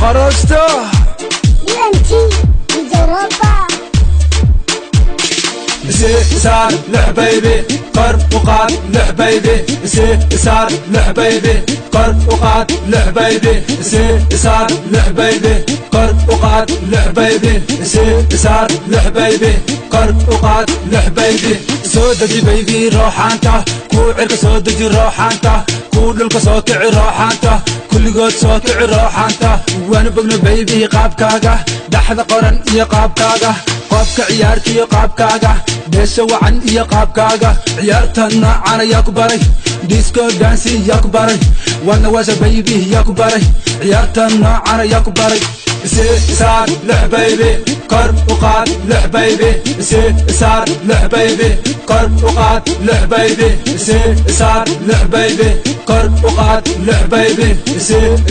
Kharajta UMT مجربة. سار لحبيبي قرب وقاد لحبيبي، سار لحبيبي قرب وقاد لحبيبي، سار لحبيبي قرب وقاد لحبيبي، سار لحبيبي قرب وقاد لحبيبي. سودجي بيبي روحانتا كوعرك، سودجي روحانتا كودلك سوكعي روحانتا kulligood soo kici rooxaanta. Waanu bogno baybi qaabkaaga, dhaxda qoran iyo qaabkaaga, qoobka ciyaarta iyo qaabkaaga, dheesha wacan iyo qaabkaaga. Ciyaarta noocan ayaa ku baray, disco dance yaa ku baray, waadna waasha baybi yaa ku baray, ciyaarta noocan ayaa ku baray. سار لحبيبي قرب وقاد لحبيبي، سار لحبيبي قرب وقاد لحبيبي، سار لحبيبي قرب وقاد لحبيبي،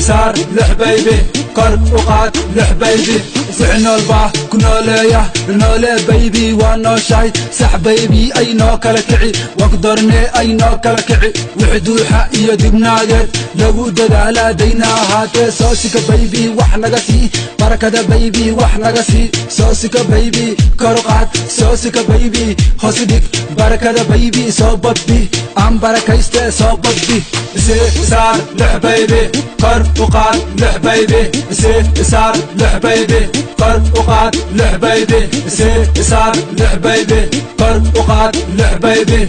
سار لحبيبي قرب وقاد لحبيبي. سعنا البا كنا ليا نولي بيبي وانا شاي سح بيبي اي نو kala kici waqdarne ay noo kala kici. Wixii iyo dibnaageed lagu dadaalaa dayna ahaatee. Soo sika baybi wax naga sii barakada, baybi wax naga sii. Soo sika baybi kor u qaad, soo sika baybi hoos dhig barakada, baybi soo badbi aan barakayste soo badbi. سار لحبيبي قرب وقاد لحبيبي، سار لحبيبي قرب وقاد لحبيبي، سار لحبيبي قرب وقاد لحبيبي.